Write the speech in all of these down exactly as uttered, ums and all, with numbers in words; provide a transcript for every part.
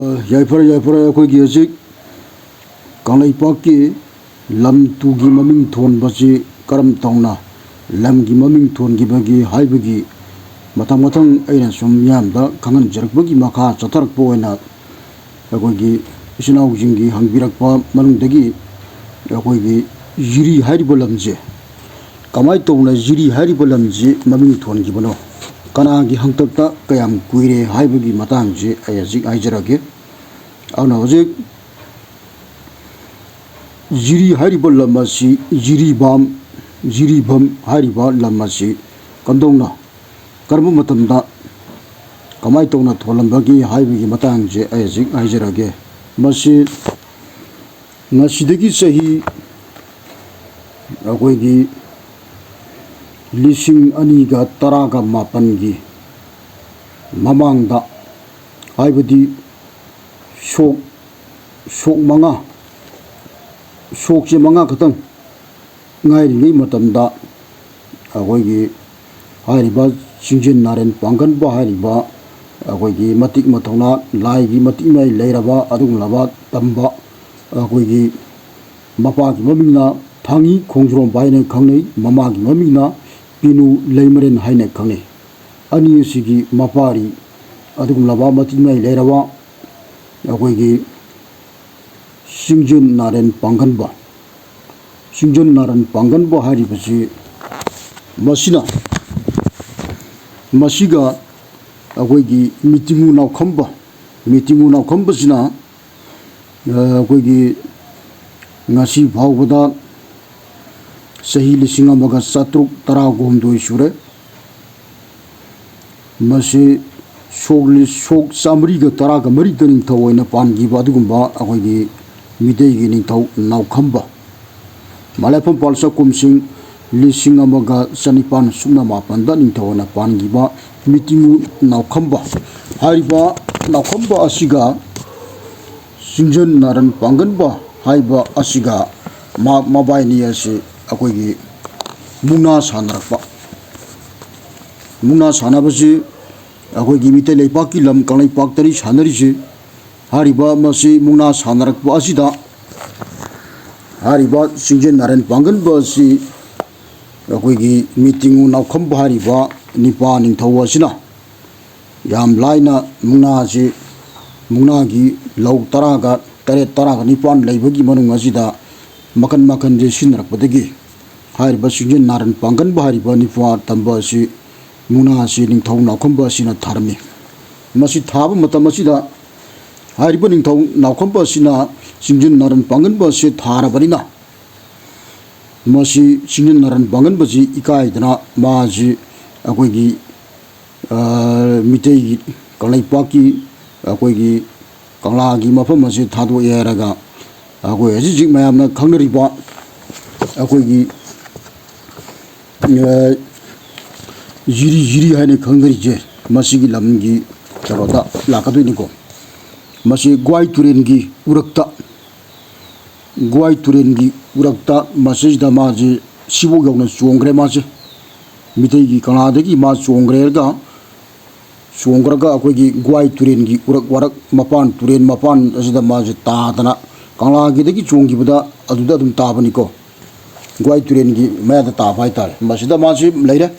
ꯌꯥꯏꯐꯔꯦ, ꯌꯥꯏꯐꯔꯦ꯫ ꯑꯩꯈꯣꯏꯒꯤ ꯍꯧꯖꯤꯛ ꯀꯪꯂꯩꯄꯥꯛꯀꯤ ꯂꯝ ꯇꯨꯒꯤ ꯃꯃꯤꯡ ꯊꯣꯟꯕꯁꯤ ꯀꯔꯝ ꯇꯧꯅ ꯂꯝꯒꯤ ꯃꯃꯤꯡ ꯊꯣꯟꯈꯤꯕꯒꯦ ꯍꯥꯏꯕꯒꯤ ꯃꯊꯪ ꯃꯊꯪ ꯑꯩꯅ ꯁꯨꯝ ꯃꯤꯌꯥꯝꯗ ꯈꯪꯍꯟꯖꯔꯛꯄꯒꯤ ꯃꯈꯥ ꯆꯠꯊꯔꯛꯄ ꯑꯣꯏꯅ ꯑꯩꯈꯣꯏꯒꯤ ꯏꯆꯤꯟ ꯏꯅꯥꯎꯁꯤꯡꯒꯤ ꯍꯪꯕꯤꯔꯛꯄ ꯃꯅꯨꯡꯗꯒꯤ ꯑꯩꯈꯣꯏꯒꯤ ꯖꯤꯔꯤ ꯍꯥꯏꯔꯤꯕ ꯂꯝꯁꯦ ꯀꯃꯥꯏꯅ ꯇꯧꯅ ꯖꯤꯔꯤ ꯍꯥꯏꯔꯤꯕ ꯂꯝꯁꯤ ꯃꯃꯤꯡ ꯊꯣꯟꯈꯤꯕꯅꯣ, ꯀꯅꯥꯒꯤ ꯍꯥꯛꯇꯛꯇ ꯀꯌꯥꯝ ꯀꯨꯏꯔꯦ ꯍꯥꯏꯕꯒꯤ ꯃꯇꯥꯡꯁꯦ ꯑꯩ ꯍꯧꯖꯤꯛ ꯍꯥꯏꯖꯔꯛꯑꯒꯦ꯫ ꯑꯗꯨꯅ ꯍꯧꯖꯤꯛ ꯖꯤꯔꯤ ꯍꯥꯏꯔꯤꯕ ꯂꯝ ꯑꯁꯤ, ꯖꯤꯔꯤꯕꯥꯝ, ꯖꯤꯔꯤꯕꯝ ꯍꯥꯏꯔꯤꯕ ꯂꯝ ꯑꯁꯤ ꯀꯝꯗꯧꯅ, ꯀꯔꯝꯕ ꯃꯇꯝꯗ, ꯀꯃꯥꯏꯅ ꯇꯧꯅ ꯊꯣꯜꯂꯝꯕꯒꯦ ꯍꯥꯏꯕꯒꯤ ꯃꯇꯥꯡꯁꯦ ꯑꯩ ꯍꯧꯖꯤꯛ ꯍꯥꯏꯖꯔꯛꯑꯒꯦ꯫ ꯃꯁꯤ ꯉꯁꯤꯗꯒꯤ ꯆꯍꯤ ꯑꯩꯈꯣꯏꯒꯤ ꯂꯤꯁꯤꯡ ꯑꯅꯤꯒ ꯇꯔꯥꯒ ꯃꯥꯄꯟꯒꯤ ꯃꯃꯥꯡꯗ, ꯍꯥꯏꯕꯗꯤ ꯁꯣꯛ, ꯁꯣꯛ ꯃꯉꯥ, ꯁꯣꯛꯁꯦ ꯃꯉꯥ ꯈꯛꯇꯪ ꯉꯥꯏꯔꯤꯉꯩ ꯃꯇꯝꯗ ꯑꯩꯈꯣꯏꯒꯤ ꯍꯥꯏꯔꯤꯕ ꯆꯤꯡꯖꯤꯟ ꯅꯥꯔꯦꯟ ꯄꯥꯡꯒꯟꯕ ꯍꯥꯏꯔꯤꯕ ꯑꯩꯈꯣꯏꯒꯤ ꯃꯇꯤꯛ ꯃꯊꯧꯅꯥ, ꯂꯥꯏꯒꯤ ꯃꯇꯤꯛ ꯃꯍꯩ ꯂꯩꯔꯕ ꯑꯗꯨꯒꯨꯝꯂꯕ ꯇꯝꯕ, ꯑꯩꯈꯣꯏꯒꯤ ꯃꯄꯥꯒꯤ ꯃꯃꯤꯡꯅ ꯊꯥꯡꯉꯤ ꯈꯣꯡꯖ꯭ꯔꯣꯝꯕ ꯍꯥꯏꯅ ꯈꯪꯅꯩ, ꯃꯃꯥꯒꯤ ꯃꯃꯤꯡꯅ ꯄꯤꯅꯨ ꯂꯩꯃꯔꯦꯟ ꯍꯥꯏꯅ ꯈꯪꯅꯩ꯫ ꯑꯅꯤ ꯑꯁꯤꯒꯤ ꯃꯄꯥꯔꯤ ꯑꯗꯨꯒꯨꯝꯂꯕ ꯃꯇꯤꯛ ꯃꯍꯩ ꯂꯩꯔꯕ ꯑꯩꯈꯣꯏꯒꯤ ꯆꯤꯡꯖꯤꯟ ꯅꯥꯔꯦꯟ ꯄꯥꯡꯒꯟꯕ, ꯆꯤꯡꯖꯤꯟ ꯅꯥꯔꯦꯟ ꯄꯥꯡꯒꯟꯕ ꯍꯥꯏꯔꯤꯕꯁꯤ ꯃꯁꯤꯅ, ꯃꯁꯤꯒ ꯑꯩꯈꯣꯏꯒꯤ ꯃꯤꯇꯤꯡꯉꯨ ꯅꯥꯎꯈꯝꯕ, ꯃꯤꯇꯤꯡꯉꯨ ꯅꯥꯎꯈꯝꯕꯁꯤꯅ ꯑꯩꯈꯣꯏꯒꯤ ꯉꯁꯤ ꯐꯥꯎꯕꯗ ꯆꯍꯤ ꯂꯤꯁꯤꯡ ꯑꯃꯒ ꯆꯥꯇ꯭ꯔꯨꯛ ꯇꯔꯥꯍꯨꯝꯗꯣꯏ ꯁꯨꯔꯦ꯫ ꯃꯁꯤ ꯁꯣꯛ ꯂꯤ-, ꯁꯣꯛ ꯆꯥꯃꯔꯤꯒ ꯇꯔꯥꯒ ꯃꯔꯤꯗ ꯅꯤꯡꯊꯧ ꯑꯣꯏꯅ ꯄꯥꯟꯈꯤꯕ ꯑꯗꯨꯒꯨꯝꯕ ꯑꯩꯈꯣꯏꯒꯤ ꯃꯤꯇꯩꯒꯤ ꯅꯤꯡꯊꯧ ꯅꯥꯎꯈꯝꯕ꯫ ꯃꯂꯦꯐꯝꯄꯥꯜ ꯆꯥꯛꯈꯨꯝꯁꯤꯡ ꯂꯤꯁꯤꯡ ꯑꯃꯒ ꯆꯅꯤꯄꯥꯟ ꯁꯨꯞꯅ ꯃꯥꯄꯟꯗ ꯅꯤꯡꯊꯧ ꯑꯣꯏꯅ ꯄꯥꯟꯈꯤꯕ ꯃꯤꯇꯤꯡꯉꯨ ꯅꯥꯎꯈꯝꯕ꯫ ꯍꯥꯏꯔꯤꯕ ꯅꯥꯎꯈꯝꯕ ꯑꯁꯤꯒ ꯆꯤꯡꯖꯟ ꯅꯥꯔꯟ ꯄꯥꯡꯒꯟꯕ ꯍꯥꯏꯕ ꯑꯁꯤꯒ ꯃꯍꯥꯛ ꯃꯕꯥꯏꯅꯤ ꯑꯁꯤ ꯑꯩꯈꯣꯏꯒꯤ ꯃꯨꯛꯅꯥ ꯁꯥꯟꯅꯔꯛꯄ꯫ ꯃꯨꯛꯅꯥ ꯁꯥꯟꯅꯕꯁꯤ ꯑꯩꯈꯣꯏꯒꯤ ꯃꯤꯇꯩ ꯂꯩꯄꯥꯛꯀꯤ ꯂꯝ ꯀꯪꯂꯩꯄꯥꯛꯇꯅꯤ ꯁꯥꯟꯅꯔꯤꯁꯤ꯫ ꯍꯥꯏꯔꯤꯕ ꯃꯁꯤ ꯃꯨꯛꯅꯥ ꯁꯥꯟꯅꯔꯛꯄ ꯑꯁꯤꯗ ꯍꯥꯏꯔꯤꯕ ꯆꯤꯡꯖꯤꯟ ꯅꯥꯔꯦꯟ ꯄꯥꯡꯒꯟꯕ ꯑꯁꯤ ꯑꯩꯈꯣꯏꯒꯤ ꯃꯤꯇꯤꯡꯉꯨ ꯅꯥꯎꯈꯝꯕ ꯍꯥꯏꯔꯤꯕ ꯅꯤꯄꯥ ꯅꯤꯡꯊꯧ ꯑꯁꯤꯅ ꯌꯥꯝ ꯂꯥꯏꯅ ꯃꯨꯛꯅꯥꯁꯤ, ꯃꯨꯛꯅꯥꯒꯤ ꯂꯧ ꯇꯔꯥꯒ ꯇꯔꯦꯠ, ꯇꯔꯥꯒ ꯅꯤꯄꯥꯟ ꯂꯩꯕꯒꯤ ꯃꯅꯨꯡ ꯑꯁꯤꯗ ꯃꯈꯟ ꯃꯈꯟꯁꯦ ꯁꯤꯖꯤꯟꯅꯔꯛꯄꯗꯒꯤ ꯍꯥꯏꯔꯤꯕ ꯆꯤꯡꯖꯤꯟ ꯅꯥꯔꯟ ꯄꯥꯡꯒꯟꯕ ꯍꯥꯏꯔꯤꯕ ꯅꯤꯄꯥ ꯇꯝꯕ ꯑꯁꯤ ꯃꯨꯛꯅꯥ ꯑꯁꯤ ꯅꯤꯡꯊꯧ ꯅꯥꯎꯈꯝꯕ ꯑꯁꯤꯅ ꯊꯥꯔꯝꯃꯤ꯫ ꯃꯁꯤ ꯊꯥꯕ ꯃꯇꯝ ꯑꯁꯤꯗ ꯍꯥꯏꯔꯤꯕ ꯅꯤꯡꯊꯧ ꯅꯥꯎꯈꯝꯕ ꯑꯁꯤꯅ ꯆꯤꯡꯖꯤꯟ ꯅꯥꯔꯟ ꯄꯥꯡꯒꯟꯕ ꯑꯁꯤ ꯊꯥꯔꯕꯅꯤꯅ, ꯃꯁꯤ ꯆꯤꯡꯖꯤꯟ ꯅꯥꯔꯟ ꯄꯥꯡꯒꯟꯕꯁꯤ ꯏꯀꯥꯏꯗꯅ ꯃꯥꯁꯤ ꯑꯩꯈꯣꯏꯒꯤ, ꯑ, ꯃꯤꯇꯩꯒꯤ ꯀꯪꯂꯩꯄꯥꯛꯀꯤ ꯑꯩꯈꯣꯏꯒꯤ ꯀꯪꯂꯥꯒꯤ ꯃꯐꯝ ꯑꯁꯤ ꯊꯥꯗꯣꯛꯑꯦ ꯍꯥꯏꯔꯒ ꯑꯩꯈꯣꯏ ꯍꯧꯖꯤꯛ ꯍꯧꯖꯤꯛ ꯃꯌꯥꯝꯅ ꯈꯪꯅꯔꯤꯕ ꯑꯩꯈꯣꯏꯒꯤ, ꯑ, ꯖꯤꯔꯤ ꯖꯤꯔꯤ ꯍꯥꯏꯅ ꯈꯪꯅꯔꯤꯁꯦ ꯃꯁꯤꯒꯤ ꯂꯝꯒꯤ ꯀꯩꯅꯣꯗ ꯂꯥꯛꯀꯗꯣꯏꯅꯤꯀꯣ꯫ ꯃꯁꯤ ꯒ꯭ꯋꯥꯏ ꯇꯨꯔꯦꯜꯒꯤ ꯎꯔꯛꯇ, ꯒ꯭ꯋꯥꯏ ꯇꯨꯔꯦꯜꯒꯤ ꯎꯔꯛꯇ ꯃꯁꯤꯗ ꯃꯥꯁꯦ ꯁꯤꯕꯣꯛ ꯌꯧꯅ ꯆꯣꯡꯈ꯭ꯔꯦ꯫ ꯃꯥꯁꯦ ꯃꯤꯇꯩꯒꯤ ꯀꯪꯂꯥꯗꯒꯤ ꯃꯥ ꯆꯣꯡꯈ꯭ꯔꯦꯒ, ꯆꯣꯡꯈ꯭ꯔꯒ ꯑꯩꯈꯣꯏꯒꯤ ꯒ꯭ꯋꯥꯏ ꯇꯨꯔꯦꯜꯒꯤ ꯎꯔꯛ ꯋꯥꯔꯛ ꯃꯄꯥꯟ, ꯇꯨꯔꯦꯜ ꯃꯄꯥꯟ ꯑꯁꯤꯗ ꯃꯥꯁꯦ ꯇꯥꯗꯅ, ꯀꯪꯂꯥꯒꯤꯗꯒꯤ ꯆꯣꯡꯈꯤꯕꯗ ꯑꯗꯨꯗ ꯑꯗꯨꯝ ꯇꯥꯕꯅꯤꯀꯣ꯫ ꯒ꯭ꯋꯥꯏ ꯇꯨꯔꯦꯜꯒꯤ ꯃꯌꯥꯗ ꯇꯥꯕ ꯍꯥꯏꯇꯥꯔꯦ꯫ ꯃꯁꯤꯗ ꯃꯥꯁꯤ ꯂꯩꯔꯦ꯫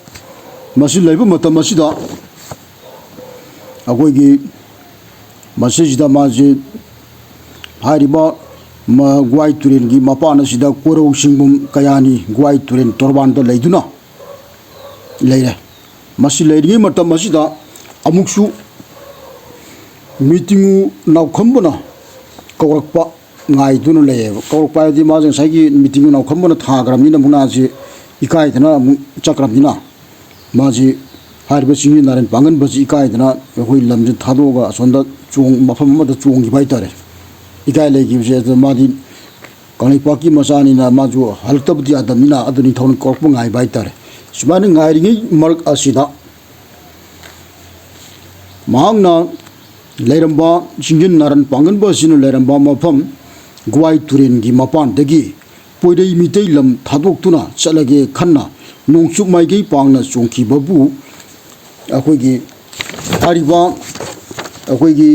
ꯃꯁꯤ ꯂꯩꯕ ꯃꯇꯝ ꯑꯁꯤꯗ ꯑꯩꯈꯣꯏꯒꯤ ꯃꯁꯤꯁꯤꯗ ꯃꯥꯁꯤ ꯍꯥꯏꯔꯤꯕ ꯃ-, ꯒ꯭ꯋꯥꯏ ꯇꯨꯔꯦꯜꯒꯤ ꯃꯄꯥꯟ ꯑꯁꯤꯗ ꯀꯣꯔꯧ ꯆꯤꯡꯕꯝ ꯀꯌꯥꯅꯤ ꯒ꯭ꯋꯥꯏ ꯇꯨꯔꯦꯜ ꯇꯣꯔꯕꯥꯟꯗ ꯂꯩꯗꯨꯅ ꯂꯩꯔꯦ꯫ ꯃꯁꯤ ꯂꯩꯔꯤꯉꯩ ꯃꯇꯝ ꯑꯁꯤꯗ ꯑꯃꯨꯛꯁꯨ ꯃꯤꯇꯤꯡꯉꯨ ꯅꯥꯎꯈꯝꯕꯅ ꯀꯧꯔꯛꯄ ꯉꯥꯏꯗꯨꯅ ꯂꯩꯌꯦꯕ꯫ ꯀꯧꯔꯛꯄ ꯍꯥꯏꯕꯗꯤ ꯃꯥꯁꯦ ꯉꯁꯥꯏꯒꯤ ꯃꯤꯇꯤꯡꯉꯨ ꯅꯥꯎꯈꯝꯕꯅ ꯊꯥꯈ꯭ꯔꯕꯅꯤꯅ ꯃꯨꯛꯅꯥꯁꯤ ꯏꯀꯥꯏꯗꯅ ꯑꯃꯨꯛ ꯆꯠꯈ꯭ꯔꯕꯅꯤꯅ, ꯃꯥꯁꯤ ꯍꯥꯏꯔꯤꯕ ꯆꯤꯡꯃꯤ ꯅꯥꯔꯦꯟ ꯄꯥꯡꯒꯟꯕꯁꯤ ꯏꯀꯥꯏꯗꯅ ꯑꯩꯈꯣꯏ ꯂꯝꯁꯤ ꯊꯥꯗꯣꯛꯑꯒ ꯑꯁꯣꯝꯗ ꯆꯣꯡ-, ꯃꯐꯝ ꯑꯃꯗ ꯆꯣꯡꯈꯤꯕ ꯍꯥꯏꯇꯥꯔꯦ꯫ ꯏꯀꯥꯏ ꯂꯩꯈꯤꯕꯁꯦ, ꯑꯗꯨ ꯃꯥꯗꯤ ꯀꯪꯂꯩꯄꯥꯛꯀꯤ ꯃꯆꯥꯅꯤꯅ ꯃꯥꯁꯨ ꯍꯜꯂꯛꯇꯕꯗꯤ ꯌꯥꯗꯕꯅꯤꯅ ꯑꯗꯨ ꯅꯤꯡꯊꯧꯅ ꯀꯧꯔꯛꯄ ꯉꯥꯏꯕ ꯍꯥꯏꯇꯥꯔꯦ꯫ ꯁꯨꯃꯥꯏꯅ ꯉꯥꯏꯔꯤꯉꯩ ꯃꯔꯛ ꯑꯁꯤꯗ ꯃꯍꯥꯛꯅ ꯂꯩꯔꯝꯕ, ꯆꯤꯡꯖꯤꯟ ꯅꯥꯔꯟ ꯄꯥꯡꯒꯟꯕ ꯑꯁꯤꯅ ꯂꯩꯔꯝꯕ ꯃꯐꯝ ꯒ꯭ꯋꯥꯏ ꯇꯨꯔꯦꯜꯒꯤ ꯃꯄꯥꯟꯗꯒꯤ ꯄꯣꯏꯔꯩ ꯃꯤꯇꯩ ꯂꯝ ꯊꯥꯗꯣꯛꯇꯨꯅ ꯆꯠꯂꯒꯦ ꯈꯟꯅ ꯅꯣꯡꯆꯨꯞ ꯃꯥꯏꯀꯩ ꯄꯥꯡꯅ ꯆꯣꯡꯈꯤꯕꯕꯨ ꯑꯩꯈꯣꯏꯒꯤ ꯍꯥꯏꯔꯤꯕ ꯑꯩꯈꯣꯏꯒꯤ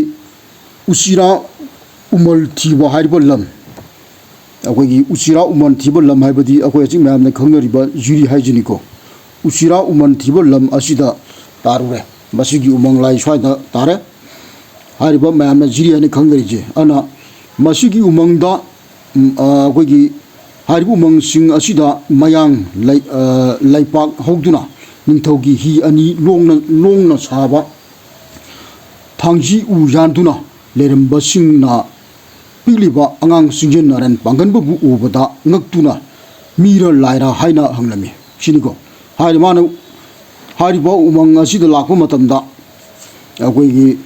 ꯎꯆꯤꯔꯥ ꯎꯃꯜ ꯊꯤꯕ ꯍꯥꯏꯔꯤꯕ ꯂꯝ, ꯑꯩꯈꯣꯏꯒꯤ ꯎꯆꯤꯔꯥ ꯎꯃꯜ ꯊꯤꯕ ꯂꯝ ꯍꯥꯏꯕꯗꯤ ꯑꯩꯈꯣꯏ ꯍꯧꯖꯤꯛ ꯃꯌꯥꯝꯅ ꯈꯪꯅꯔꯤꯕ ꯖꯤꯔꯤ ꯍꯥꯏꯁꯤꯅꯤꯀꯣ꯫ ꯎꯆꯤꯔꯥ ꯎꯃꯜ ꯊꯤꯕ ꯂꯝ ꯑꯁꯤꯗ ꯇꯥꯔꯨꯔꯦ꯫ ꯃꯁꯤꯒꯤ ꯎꯃꯪ ꯂꯥꯏ ꯁ꯭ꯋꯥꯏꯗ ꯇꯥꯔꯦ꯫ ꯍꯥꯏꯔꯤꯕ ꯃꯌꯥꯝꯅ ꯖꯤꯔꯤ ꯍꯥꯏꯅ ꯈꯪꯅꯔꯤꯁꯦ꯫ ꯑꯗꯨꯅ ꯃꯁꯤꯒꯤ ꯎꯃꯪꯗ, ꯎꯝ, ꯑ, ꯑꯩꯈꯣꯏꯒꯤ ꯍꯥꯏꯔꯤꯕ ꯎꯃꯪꯁꯤꯡ ꯑꯁꯤꯗ ꯃꯌꯥꯡ ꯂꯩ-, ꯑ, ꯂꯩꯄꯥꯛ ꯍꯧꯗꯨꯅ ꯅꯤꯡꯊꯧꯒꯤ ꯍꯤ ꯑꯅꯤ ꯂꯣꯡꯅ, ꯂꯣꯡꯅ ꯁꯥꯕ ꯊꯥꯡꯖꯤ ꯎ ꯌꯥꯟꯗꯨꯅ ꯂꯩꯔꯝꯕꯁꯤꯡꯅ ꯄꯤꯛꯂꯤꯕ ꯑꯉꯥꯡ ꯆꯤꯡꯖꯤꯟ ꯅꯥꯔꯟ ꯄꯥꯡꯒꯟꯕꯕꯨ ꯎꯕꯗ ꯉꯛꯇꯨꯅ ꯃꯤꯔ ꯂꯥꯏꯔ ꯍꯥꯏꯅ ꯍꯪꯂꯝꯃꯤ꯫ ꯁꯤꯅꯤꯀꯣ꯫ ꯍꯥꯏꯔꯤ ꯃꯥꯅ, ꯍꯥꯏꯔꯤꯕ ꯎꯃꯪ ꯑꯁꯤꯗ ꯂꯥꯛꯄ ꯃꯇꯝꯗ ꯑꯩꯈꯣꯏꯒꯤ,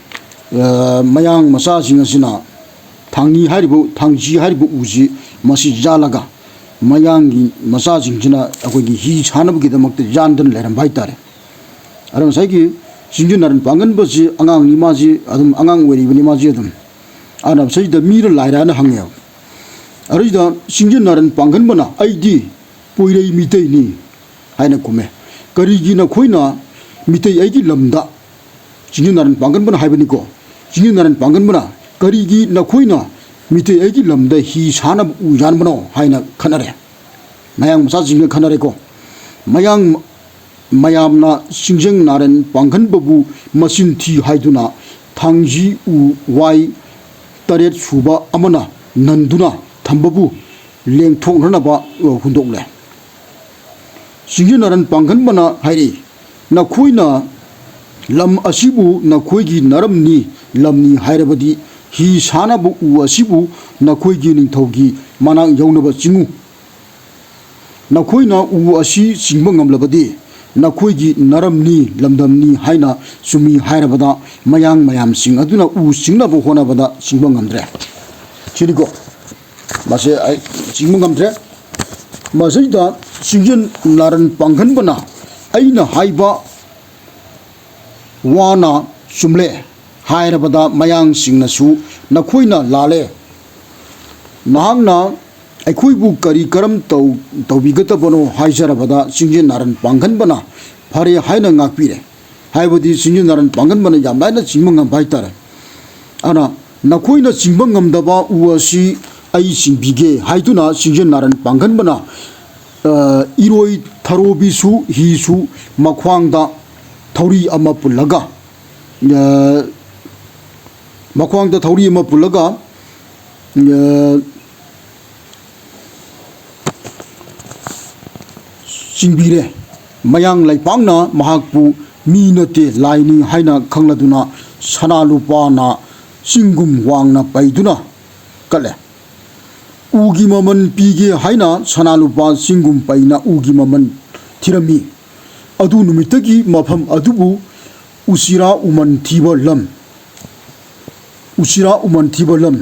ꯑ, ꯃꯌꯥꯡ ꯃꯆꯥꯁꯤꯡ ꯑꯁꯤꯅ ꯊꯥꯡꯅꯤ ꯍꯥꯏꯔꯤꯕ, ꯊꯥꯡꯖꯤ ꯍꯥꯏꯔꯤꯕ ꯎꯁꯤ ꯃꯁꯤ ꯌꯥꯜꯂꯒ ꯃꯌꯥꯡꯒꯤ ꯃꯆꯥꯁꯤꯡꯁꯤꯅ ꯑꯩꯈꯣꯏꯒꯤ ꯍꯤ ꯁꯥꯅꯕꯒꯤꯗꯃꯛꯇ ꯌꯥꯟꯗꯨꯅ ꯂꯩꯔꯝꯕ ꯍꯥꯏꯇꯥꯔꯦ꯫ ꯑꯗꯣ ꯉꯁꯥꯏꯒꯤ ꯆꯤꯡꯖꯤꯟ ꯅꯥꯔꯟ ꯄꯥꯡꯒꯟꯕꯁꯤ ꯑꯉꯥꯡꯅꯤ, ꯃꯥꯁꯤ ꯑꯗꯨꯝ ꯑꯉꯥꯡ ꯑꯣꯏꯔꯤꯕꯅꯤ ꯃꯥꯁꯤ ꯑꯗꯨꯝ꯫ ꯑꯗꯨꯅ ꯃꯁꯤꯗ ꯃꯤꯔ ꯂꯥꯏꯔꯅ ꯍꯪꯉꯦꯕ꯫ ꯑꯗꯨꯗ ꯆꯤꯡꯖꯤꯟ ꯅꯥꯔꯟ ꯄꯥꯡꯒꯟꯕꯅ "ꯑꯩꯗꯤ ꯄꯣꯏꯔꯩ ꯃꯤꯇꯩꯅꯤ" ꯍꯥꯏꯅ ꯈꯨꯝꯃꯦ꯫ "ꯀꯔꯤꯒꯤ ꯅꯈꯣꯏꯅ ꯃꯤꯇꯩ ꯑꯩꯒꯤ ꯂꯝꯗ", ꯆꯤꯡꯖꯤꯟ ꯅꯥꯔꯟ ꯄꯥꯡꯒꯟꯕꯅ ꯍꯥꯏꯕꯅꯤꯀꯣ, ꯆꯤꯡꯖꯤꯟ ꯅꯥꯔꯟ ꯄꯥꯡꯒꯟꯕꯅ "ꯀꯔꯤꯒꯤ ꯅꯈꯣꯏꯅ ꯃꯤꯇꯩ ꯑꯩꯒꯤ ꯂꯝꯗ ꯍꯤ ꯁꯥꯅꯕ ꯎ ꯌꯥꯟꯕꯅꯣ?" ꯍꯥꯏꯅ ꯈꯠꯅꯔꯦ꯫ ꯃꯌꯥꯡ ꯃꯆꯥꯁꯤꯡꯒ ꯈꯠꯅꯔꯦꯀꯣ꯫ ꯃꯌꯥꯡ ꯃꯌꯥꯝꯅ ꯆꯤꯡꯖꯤꯟ ꯅꯥꯔꯟ ꯄꯥꯡꯒꯟꯕꯕꯨ ꯃꯆꯤꯟ ꯊꯤ ꯍꯥꯏꯗꯨꯅ ꯊꯥꯡꯖꯤ ꯎ ꯋꯥꯏ ꯇꯔꯦꯠ ꯁꯨꯕ ꯑꯃꯅ ꯅꯟꯗꯨꯅ ꯊꯝꯕꯕꯨ ꯂꯦꯡꯊꯣꯛꯅꯅꯕ ꯍꯨꯟꯗꯣꯛꯂꯦ꯫ ꯆꯤꯡꯖꯤꯟ ꯅꯥꯔꯟ ꯄꯥꯡꯒꯟꯕꯅ ꯍꯥꯏꯔꯤ, "ꯅꯈꯣꯏꯅ ꯂꯝ ꯑꯁꯤꯕꯨ ꯅꯈꯣꯏꯒꯤ ꯅꯔꯝꯅꯤ, ꯂꯝꯅꯤ ꯍꯥꯏꯔꯕꯗꯤ ꯍꯤ ꯁꯥꯅꯕ ꯎ ꯑꯁꯤꯕꯨ ꯅꯈꯣꯏꯒꯤ ꯅꯤꯡꯊꯧꯒꯤ ꯃꯅꯥꯛ ꯌꯧꯅꯕ ꯆꯤꯡꯉꯨ꯫ ꯅꯈꯣꯏꯅ ꯎ ꯑꯁꯤ ꯆꯤꯡꯕ ꯉꯝꯂꯕꯗꯤ ꯅꯈꯣꯏꯒꯤ ꯅꯔꯝꯅꯤ, ꯂꯝꯗꯝꯅꯤ ꯍꯥꯏꯅ ꯆꯨꯝꯃꯤ ꯍꯥꯏꯔꯕꯗ ꯃꯌꯥꯡ ꯃꯌꯥꯝꯁꯤꯡ ꯑꯗꯨꯅ ꯎ ꯆꯤꯡꯅꯕ ꯍꯣꯠꯅꯕꯗ ꯆꯤꯡꯕ ꯉꯝꯗ꯭ꯔꯦ"꯫ ꯁꯤꯅꯤꯀꯣ꯫ ꯃꯁꯦ ꯑꯩ ꯆꯤꯡꯕ ꯉꯝꯗ꯭ꯔꯦ꯫ ꯃꯁꯤꯗ ꯆꯤꯡꯖꯤꯟ ꯅꯥꯔꯟ ꯄꯥꯡꯒꯟꯕꯅ "ꯑꯩꯅ ꯍꯥꯏꯕ ꯋꯥꯅ ꯆꯨꯝꯂꯦ" ꯍꯥꯏꯔꯕꯗ ꯃꯌꯥꯡꯁꯤꯡꯅꯁꯨ "ꯅꯈꯣꯏꯅ ꯂꯥꯜꯂꯦ, ꯅꯍꯥꯛꯅ ꯑꯩꯈꯣꯏꯕꯨ ꯀꯔꯤ ꯀꯔꯝ ꯇꯧ-, ꯇꯧꯕꯤꯒꯗꯕꯅꯣ" ꯍꯥꯏꯖꯔꯕꯗ ꯆꯤꯡꯖꯤꯟ ꯅꯥꯔꯟ ꯄꯥꯡꯒꯟꯕꯅ "ꯐꯔꯦ" ꯍꯥꯏꯅ ꯉꯥꯛꯄꯤꯔꯦ꯫ ꯍꯥꯏꯕꯗꯤ ꯆꯤꯡꯖꯤꯟ ꯅꯥꯔꯟ ꯄꯥꯡꯒꯟꯕꯅ ꯌꯥꯝ ꯂꯥꯏꯅ ꯆꯤꯡꯕ ꯉꯝꯕ ꯍꯥꯏꯇꯥꯔꯦ꯫ ꯑꯗꯨꯅ "ꯅꯈꯣꯏꯅ ꯆꯤꯡꯕ ꯉꯝꯗꯕ ꯎ ꯑꯁꯤ ꯑꯩ ꯆꯤꯡꯕꯤꯒꯦ" ꯍꯥꯏꯗꯨꯅ ꯁꯤꯡꯖꯦꯟ ꯅꯥꯔꯟ ꯄꯥꯡꯒꯟꯕꯅ, ꯑ, ꯏꯔꯣꯏ ꯊꯔꯣꯕꯤꯁꯨ ꯍꯤꯁꯨ ꯃꯈ꯭ꯋꯥꯡꯗ ꯊꯧꯔꯤ ꯑꯃ ꯄꯨꯜꯂꯒ, ꯑ, ꯃꯈ꯭ꯋꯥꯡꯗ ꯊꯧꯔꯤ ꯑꯃ ꯄꯨꯜꯂꯒ, ꯑ, ꯆꯤꯡꯕꯤꯔꯦ꯫ ꯃꯌꯥꯡ ꯂꯩꯄꯥꯛꯅ ꯃꯍꯥꯛꯄꯨ ꯃꯤ ꯅꯠꯇꯦ, ꯂꯥꯏꯅꯤ ꯍꯥꯏꯅ ꯈꯪꯂꯗꯨꯅ ꯁꯅꯥ ꯂꯨꯄꯥꯅ ꯆꯤꯡꯒꯨꯝ ꯋꯥꯡꯅ ꯄꯩꯗꯨꯅ ꯀꯠꯂꯦ꯫ ꯎꯒꯤ ꯃꯃꯜ ꯄꯤꯒꯦ ꯍꯥꯏꯅ ꯁꯅꯥ ꯂꯨꯄꯥ ꯆꯤꯡꯒꯨꯝ ꯄꯩꯅ ꯎꯒꯤ ꯃꯃꯜ ꯊꯤꯔꯝꯃꯤ꯫ ꯑꯗꯨ ꯅꯨꯃꯤꯠꯇꯒꯤ ꯃꯐꯝ ꯑꯗꯨꯕꯨ ꯎꯆꯤꯔꯥ ꯎꯃꯟ ꯊꯤꯕ ꯂꯝ, ꯎꯆꯤꯔꯥ ꯎꯃꯟ ꯊꯤꯕ ꯂꯝ,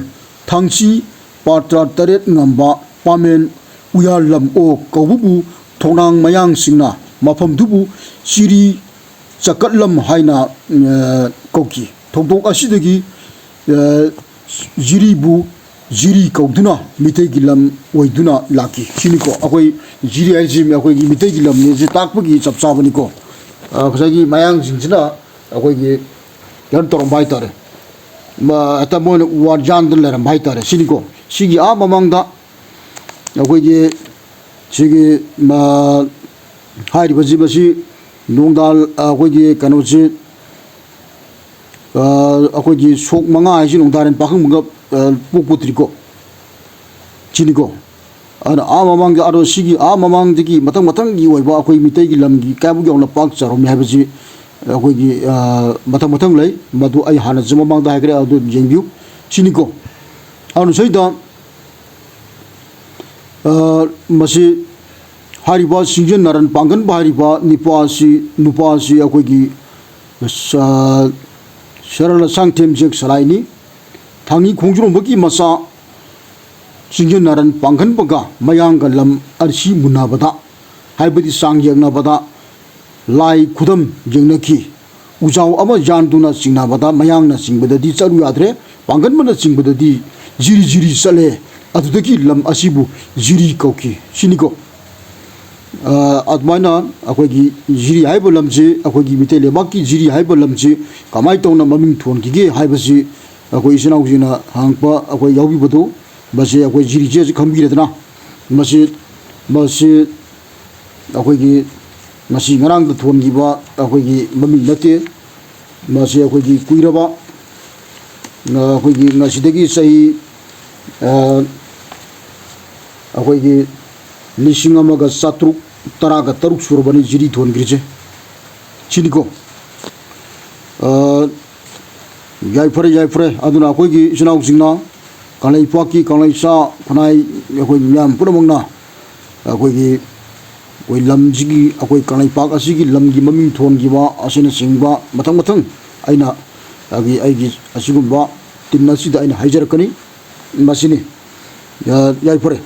ꯊꯥꯡꯆꯤ ꯄꯥꯇ꯭ꯔ ꯇꯔꯦꯠ ꯉꯝꯕ ꯄꯥꯃꯦꯟ ꯎꯌꯥꯜ ꯂꯝ ꯑꯣꯛ ꯀꯧꯕꯕꯨ ꯊꯣꯡꯅꯥꯡ ꯃꯌꯥꯡꯁꯤꯡꯅ ꯃꯐꯝꯗꯨꯕꯨ ꯆꯤꯔꯤ ꯆꯀꯠꯂꯝ ꯍꯥꯏꯅ, ꯑ, ꯀꯧꯈꯤ꯫ ꯊꯧꯗꯣꯛ ꯑꯁꯤꯗꯒꯤ, ꯑ, ꯖꯤꯔꯤꯕꯨ ꯖꯤꯔꯤ ꯀꯧꯗꯨꯅ ꯃꯤꯇꯩꯒꯤ ꯂꯝ ꯑꯣꯏꯗꯨꯅ ꯂꯥꯛꯈꯤ꯫ ꯁꯤꯅꯤꯀꯣ, ꯑꯩꯈꯣꯏ ꯖꯤꯔꯤ ꯍꯥꯏꯁꯤ ꯑꯩꯈꯣꯏꯒꯤ ꯃꯤꯇꯩꯒꯤ ꯂꯝꯅꯦꯁꯦ ꯇꯥꯛꯄꯒꯤ ꯆꯞ ꯆꯥꯕꯅꯤꯀꯣ꯫ ꯑ, ꯉꯁꯥꯏꯒꯤ ꯃꯌꯥꯡꯁꯤꯡꯁꯤꯅ ꯑꯩꯈꯣꯏꯒꯤ ꯀꯩꯅꯣ ꯇꯧꯔꯝꯕ ꯍꯥꯏꯇꯥꯔꯦ, ꯃ-, ꯍꯦꯛꯇ ꯃꯣꯏꯅ ꯎ ꯋꯥ ꯌꯥꯟꯗꯅ ꯂꯩꯔꯝꯕ ꯍꯥꯏꯇꯥꯔꯦ꯫ ꯁꯤꯅꯤꯀꯣ, ꯁꯤꯒꯤ ꯑꯥ ꯃꯃꯥꯡꯗ ꯑꯩꯈꯣꯏꯒꯤ ꯁꯤꯒꯤ, ꯃ-, ꯍꯥꯏꯔꯤꯕꯁꯤ, ꯃꯁꯤ ꯅꯣꯡꯗꯥꯜ, ꯑꯩꯈꯣꯏꯒꯤ ꯀꯩꯅꯣꯁꯤ, ꯑ, ꯑꯩꯈꯣꯏꯒꯤ ꯁꯣꯛ ꯃꯉꯥ ꯍꯥꯏꯁꯤ ꯅꯣꯡꯗꯥꯔꯦꯟ ꯄꯥꯈꯪꯕꯒ, ꯑ, ꯄꯣꯛ ꯄꯣꯛꯇ꯭ꯔꯤꯀꯣ꯫ ꯁꯤꯅꯤꯀꯣ꯫ ꯑꯗꯨꯅ ꯑꯥ ꯃꯃꯥꯡꯗ, ꯑꯗꯣ ꯁꯤꯒꯤ ꯑꯥ ꯃꯃꯥꯡꯗꯒꯤ ꯃꯊꯪ ꯃꯊꯪꯒꯤ ꯑꯣꯏꯕ ꯑꯩꯈꯣꯏ ꯃꯤꯇꯩꯒꯤ ꯂꯝꯒꯤ ꯀꯌꯥꯃꯨꯛ ꯌꯥꯝꯅ ꯄꯥꯛ ꯆꯥꯎꯔꯝꯃꯤ ꯍꯥꯏꯕꯁꯤ ꯑꯩꯈꯣꯏꯒꯤ, ꯑ, ꯃꯊꯪ ꯃꯊꯪ ꯂꯩ꯫ ꯃꯗꯨ ꯑꯩ ꯍꯥꯟꯅꯁꯨ ꯃꯃꯥꯡꯗ ꯍꯥꯏꯈ꯭ꯔꯦ, ꯑꯗꯨ ꯌꯦꯡꯕꯤꯌꯨ꯫ ꯁꯤꯅꯤꯀꯣ꯫ ꯑꯗꯨꯅ ꯁꯤꯗ, ꯑ, ꯃꯁꯤ ꯍꯥꯏꯔꯤꯕ ꯁꯤꯡꯖꯦꯟ ꯅꯥꯔꯟ ꯄꯥꯡꯒꯟꯕ ꯍꯥꯏꯔꯤꯕ ꯅꯨꯄꯥ ꯑꯁꯤ, ꯅꯨꯄꯥ ꯑꯁꯤ ꯑꯩꯈꯣꯏꯒꯤ, ꯑ, ꯁꯔꯂ ꯁꯥꯡꯊꯦꯝꯖꯦꯛ ꯁꯂꯥꯏꯅꯤ꯫ ꯊꯥꯡꯉꯤ ꯈꯣꯡꯖ꯭ꯔꯣꯝꯕꯒꯤ ꯃꯆꯥ ꯁꯤꯡꯖꯦꯟ ꯅꯥꯔꯟ ꯄꯥꯡꯒꯟꯕꯒ ꯃꯌꯥꯡꯒ ꯂꯝ ꯑꯁꯤ ꯃꯨꯟꯅꯕꯗ, ꯍꯥꯏꯕꯗꯤ ꯆꯥꯡ ꯌꯦꯡꯅꯕꯗ, ꯂꯥꯏ ꯈꯨꯗꯝ ꯌꯦꯡꯅꯈꯤ꯫ ꯎꯖꯥꯎ ꯑꯃ ꯌꯥꯟꯗꯨꯅ ꯆꯤꯡꯅꯕꯗ ꯃꯌꯥꯡꯅ ꯆꯤꯡꯕꯗꯗꯤ ꯆꯠꯂꯨ ꯌꯥꯗ꯭ꯔꯦ, ꯄꯥꯡꯒꯟꯕꯅ ꯆꯤꯡꯕꯗꯗꯤ ꯖꯤꯔꯤ ꯖꯤꯔꯤ ꯆꯠꯂꯦ꯫ ꯑꯗꯨꯗꯒꯤ ꯂꯝ ꯑꯁꯤꯕꯨ ꯖꯤꯔꯤ ꯀꯧꯈꯤ꯫ ꯁꯤꯅꯤꯀꯣ꯫ ꯑ, ꯑꯗꯨꯃꯥꯏꯅ ꯑꯩꯈꯣꯏꯒꯤ ꯖꯤꯔꯤ ꯍꯥꯏꯕ ꯂꯝꯁꯤ, ꯑꯩꯈꯣꯏꯒꯤ ꯃꯤꯇꯩ ꯂꯩꯕꯥꯛꯀꯤ ꯖꯤꯔꯤ ꯍꯥꯏꯕ ꯂꯝꯁꯤ ꯀꯃꯥꯏꯅ ꯇꯧꯅ ꯃꯃꯤꯡ ꯊꯣꯟꯈꯤꯒꯦ ꯍꯥꯏꯕꯁꯤ ꯑꯩꯈꯣꯏ ꯏꯆꯤꯟ ꯏꯅꯥꯎꯁꯤꯡꯅ ꯍꯪꯉꯛꯄ ꯑꯩꯈꯣꯏ ꯌꯥꯎꯕꯤꯕꯗꯨ, ꯃꯁꯤ ꯑꯩꯈꯣꯏ ꯖꯤꯔꯤꯁꯦ ꯍꯧꯖꯤꯛ ꯈꯪꯕꯤꯔꯦꯗꯅ꯫ ꯃꯁꯤ, ꯃꯁꯤ ꯑꯩꯈꯣꯏꯒꯤ ꯉꯁꯤ ꯉꯔꯥꯡꯗ ꯊꯣꯟꯈꯤꯕ ꯑꯩꯈꯣꯏꯒꯤ ꯃꯃꯤꯡ ꯅꯠꯇꯦ꯫ ꯃꯁꯤ ꯑꯩꯈꯣꯏꯒꯤ ꯀꯨꯏꯔꯕ, ꯑ, ꯑꯩꯈꯣꯏꯒꯤ ꯉꯁꯤꯗꯒꯤ ꯆꯍꯤ, ꯑ, ꯑꯩꯈꯣꯏꯒꯤ ꯂꯤꯁꯤꯡ ꯑꯃꯒ ꯆꯥꯇ꯭ꯔꯨꯛ ꯇꯔꯥꯒ ꯇꯔꯨꯛ ꯁꯨꯔꯕꯅꯤ ꯖꯤꯔꯤ ꯊꯣꯟꯈ꯭ꯔꯤꯁꯦ꯫ ꯁꯤꯅꯤꯀꯣ꯫ ꯑ, ꯌꯥꯏꯐꯔꯦ, ꯌꯥꯏꯐꯔꯦ꯫ ꯑꯗꯨꯅ ꯑꯩꯈꯣꯏꯒꯤ ꯏꯆꯤꯟ ꯏꯅꯥꯎꯁꯤꯡꯅ, ꯀꯪꯂꯩꯄꯥꯛꯀꯤ, ꯀꯪꯂꯩꯆꯥ, ꯈꯨꯟꯅꯥꯏ, ꯑꯩꯈꯣꯏ ꯃꯤꯌꯥꯝ ꯄꯨꯝꯅꯃꯛꯅ ꯑꯩꯈꯣꯏꯒꯤ, ꯑꯩꯈꯣꯏ ꯂꯝꯁꯤꯒꯤ, ꯑꯩꯈꯣꯏ ꯀꯪꯂꯩꯄꯥꯛ ꯑꯁꯤꯒꯤ ꯂꯝꯒꯤ ꯃꯃꯤꯡ ꯊꯣꯟꯈꯤꯕ ꯑꯁꯤꯅꯆꯤꯡꯕ ꯃꯊꯪ ꯃꯊꯪ ꯑꯩꯅ ꯑꯩꯒꯤ, ꯑꯩꯒꯤ ꯑꯁꯤꯒꯨꯝꯕ ꯇꯤꯝ ꯑꯁꯤꯗ ꯑꯩꯅ ꯍꯥꯏꯖꯔꯛꯀꯅꯤ꯫ ꯃꯁꯤꯅꯤ꯫ ꯌꯥ-, ꯌꯥꯏꯐꯔꯦ꯫